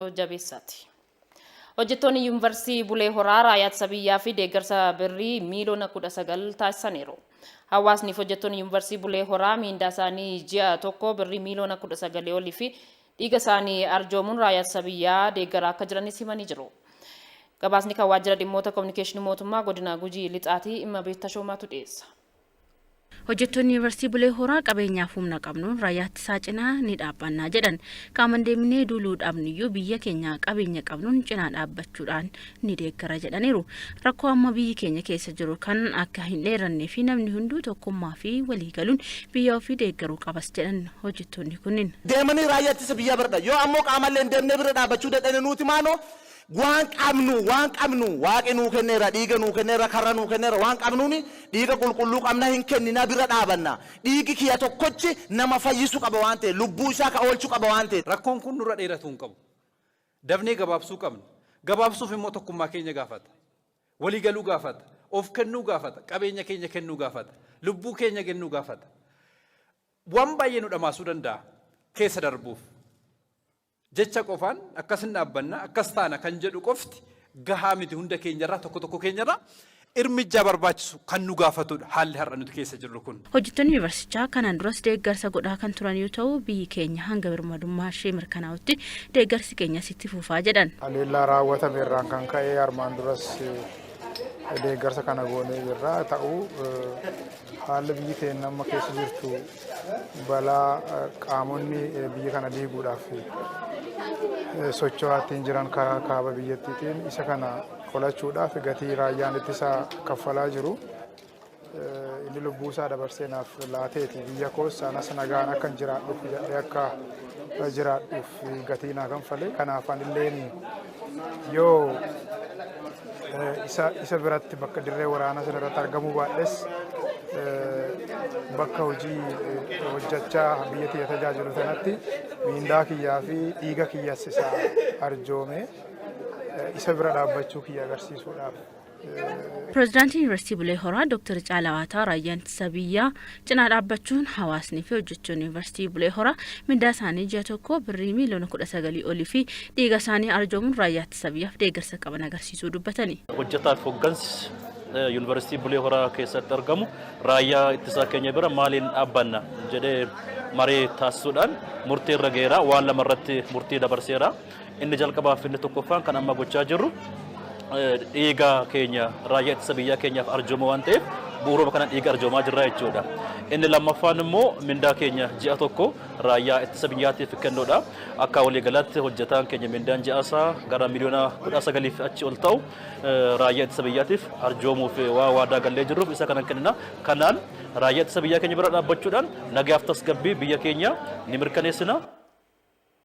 Jabeessaati. Hojjettoonni Yuunivarsiitii Bulee Horaa Raayyaa Ittisa Biyyaa fi deeggarsa birrii miiliyoona 19 taasisaniiru. Hawaasni fi hojjettoonni Yuunivarsiitii Bulee Horaa miindaa isaanii ji'a tokko birrii miiliyoona 19 olii fi dhiiga isaanii arjoomuun Raayyaa Ittisa Biyyaa deeggaraa akka jiranis himanii jiru. Gabaasni kan Waajjira Dhimmoota Kominikeeshinii Mootummaa Godina Gujii Lixaatii Immabeet Tashoomaatu dhiyeessa. Hojjettoonni Yuunivarsiitii Bulee Horaa qabeenyaaf humna qabnuun raayyaa ittisaa cinaa ni dhaabbanna jedhan. Qaaman deemnee duuluu dhabnuyyuu biyya keenya qabeenya qabnuun cinaa dhaabbachuudhaan ni deeggara jedhaniiru. Rakkoo amma biyyi keenya keessa jiru kan akka hin dheerannee fi namni hunduu tokkummaa fi walii galuun biyya ofii deeggaruu qabas jedhan hojjettoonni kunniin. Deemanii raayyaa ittisa biyyaa bira dha. Yoo ammoo qaamallee hin deemnee bira dhaabbachuu dadhabne nuti maanoo waan qabnu waan qabnu Waaqi nuu kenneera, dhiiga nuu kenneera, karra nuu kenneera, waan qabnuuni dhiiga qulqulluu qabna hin kennina bira dhaabanna. Dhiigi kiya tokkochi nama fayyisu qaba waan ta'e, lubbuu isaa ka oolchu qaba waan ta'e. Rakkoon kun nurra dheeratuu hin qabu. Dafnee gabaabsuu qabna. Gabaabsuuf immoo tokkummaa keenya gaafata. Walii galuu gaafata. Of kennuu gaafata. Qabeenya keenya kennuu gaafata. Lubbuu keenya kennuu gaafata. Waan baay'ee nu dhamaasuu danda'a keessa darbuuf. Jecha qofaan akkas hin dhaabbanna, akkas taana kan jedhu qofti gahaa miti hunda keenyarraa tokko tokko keenyarraa irmijjaa barbaachisu kan nu gaafatudha haalli har'a nuti keessa jirru kun. Hojjettoonni Yuunivarsiitichaa kanaan duras deeggarsa godhaa kan turan yoo ta'u, biyyi keenya hanga birmadummaa ishee mirkanaa'utti deeggarsi keenyas itti fufaa jedhan. Haleellaa raawwatame irraan kan ka'e armaan duras deeggarsa kana goonee jirra. Ta'u haalli biyyi keenya amma keessa jirtu balaa qaamonni biyya kana diiguudhaaf socho'aa ittiin jiran karaa kaaba biyyattiitiin isa kana qolachuudhaaf gatii raayyaan ittisaa kaffalaa jiru. Inni lubbuu isaa dabarsee naaf laateeti biyya koos anas nagaan akkan jiraadhuuf jedhee akka jiraadhuuf gatii naa kanfale. Kanaaf anilleen yoo isa biratti bakka dirree waraanaa sana irratti argamuu baadhes bakka hojii hojjechaa biyya tiyya tajaajilu sanatti miindaa kiyyaa fi dhiiga kiyyas isa arjoome isa bira dhaabbachuu kiyya agarsiisuudhaaf. Pirezidaantiin Yuunivarsiitii Bulee Horaa Dooktar Caalaa Waataa raayyaan ittisa biyyaa cinaa dhaabbachuun hawaasni fi hojjettoonni Yuunivarsiitii Bulee Horaa mindaa isaanii ji'a tokko birrii miiliyoona 19 olii fi dhiiga isaanii arjoomuun raayyaa ittisa biyyaaf deeggarsa qaban agarsiisuu dubbatani. Hojjetaa fi hoggansi Yuunivarsiitii Bulee Horaa keessatti argamu raayyaa ittisaa keenya bira maaliin dhaabbanna jedhee maree taasisuudhaan murtii irra ga'eera. Waan lama irratti murtii dabarseera. Inni jalqabaa fi inni tokkoffaan kan amma gochaa jirru dhiiga keenya raayyaa ittisa biyyaa keenyaaf arjooma waan ta'eef bu'uuruma kana dhiiga arjoomaa jirra jechuudha. Inni lammaffaan immoo mindaa keenya ji'a tokko raayyaa ittisa biyyaatiif kennuudha. Akka waliigalaatti hojjetaan keenya mindaan ji'a isaa gara miliyoona 19 achi ol ta'u raayyaa ittisa biyyaatiif arjoomuuf waa waadaa gallee jirruuf isa kana kennina. Kanaan raayyaa ittisa biyyaa keenya bira dhaabbachuudhaan nagaaf tasgabbii biyya keenya ni mirkaneessina.